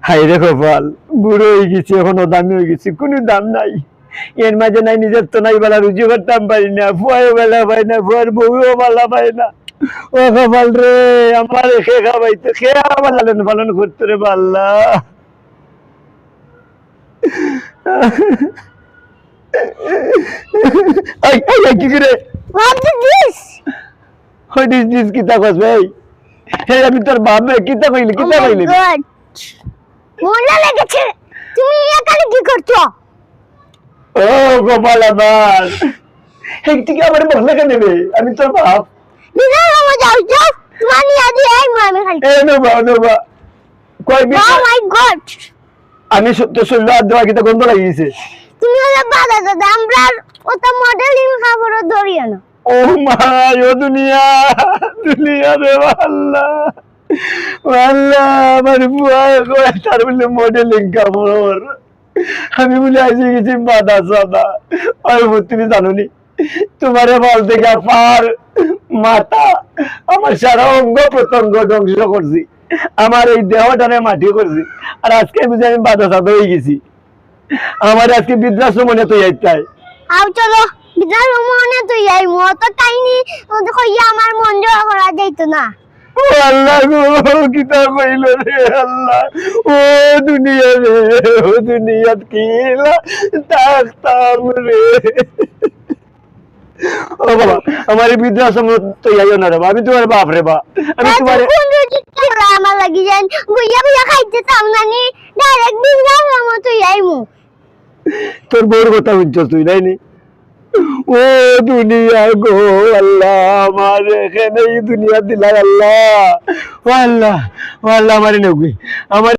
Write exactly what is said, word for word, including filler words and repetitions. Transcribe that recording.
হায় রে কপাল, বুড়া অইগেছি, অখন অদামি অইগেছি, কুনু দাম নাই। এর মাঝে নাই নিজর তো নাই বালা রুজি করতাম পারি না, ফুয়ায়ও বালা পায় না, ফুয়ার বউও বালা পায় না। ও কপাল রে, আমারে কে খাওয়াইতো, কে আমার লালন পালন করতো রে বা আল্লাহ। এই, এই, এই, কি করে? What is this? What is this? কিতা কস বে? হে, আমি তোর বাপ বে, কিতা কইলি, কিতা কইলি? Oh my God. মজা লেগেছে। তুমি এখানে কি করছো? ও, কপাল আমার। হে, তুই কি আমারে বললে কেন বে? আমি তোর বাপ। নিজের কামো যাও, যাও। তোমার নিয়ে আজ এই আমি খালি। এ, নো বা, নো বা। কয় মিনিট? Oh my God. আমি স-, তোর শরীরে হাত দেওয়া কিতা গন্ধ লাগিয়েছে? তুমি হলে বাধা দাদা, আমরা অত modeling কাপড় ধরিও না। ও মা, ও দুনিয়া, দুনিয়া রে আল্লাহ। ও আল্লাহ, আমার ফুয়ায় কয় তার বুলে modeling কাপড়। আমি বুলে আইছি গেছি বাধা সাদা। আর তুমি জানো নি? তোমারে বল থেকে পার, মাথা, আমার সারা অঙ্গ প্রত্যঙ্গ ধ্বংস করছি, আমার এই দেহটারে মাটি করছি। আর আজকে বুঝি আমি বাধা সাদা অইগেছি, আমার আজকে বৃদ্ধাশ্রম মনে তো যাইতাই। আও চলো, বৃদ্ধাশ্রম মনে তো যাই, মত কাহিনী কইয়া আমার মন জয় করা যাইতো না। ও আল্লাহ গো, কিতা কইল রে আল্লাহ? ও দুনিয়া রে, ও দুনিয়াত কিলা থাকতাম রে। ও বাবা, আমার এই বৃদ্ধাশ্রম তো যাইও না রে বাবা, আমি তোমার বাপ রে বা, আমি তোমার কোন রুজি তোরা আমার লাগি যান, বইয়া বইয়া খাইতে চাও না নি, direct বৃদ্ধাশ্রম তো যাইমু। তোর বউর কথা শুনছস তুই, নাই নি? ও দুনিয়া গো আল্লাহ, আমার এখানে এই দুনিয়া দিলাই আল্লাহ। ও আল্লাহ, ও আল্লাহ, আমারে নেউগি, আমার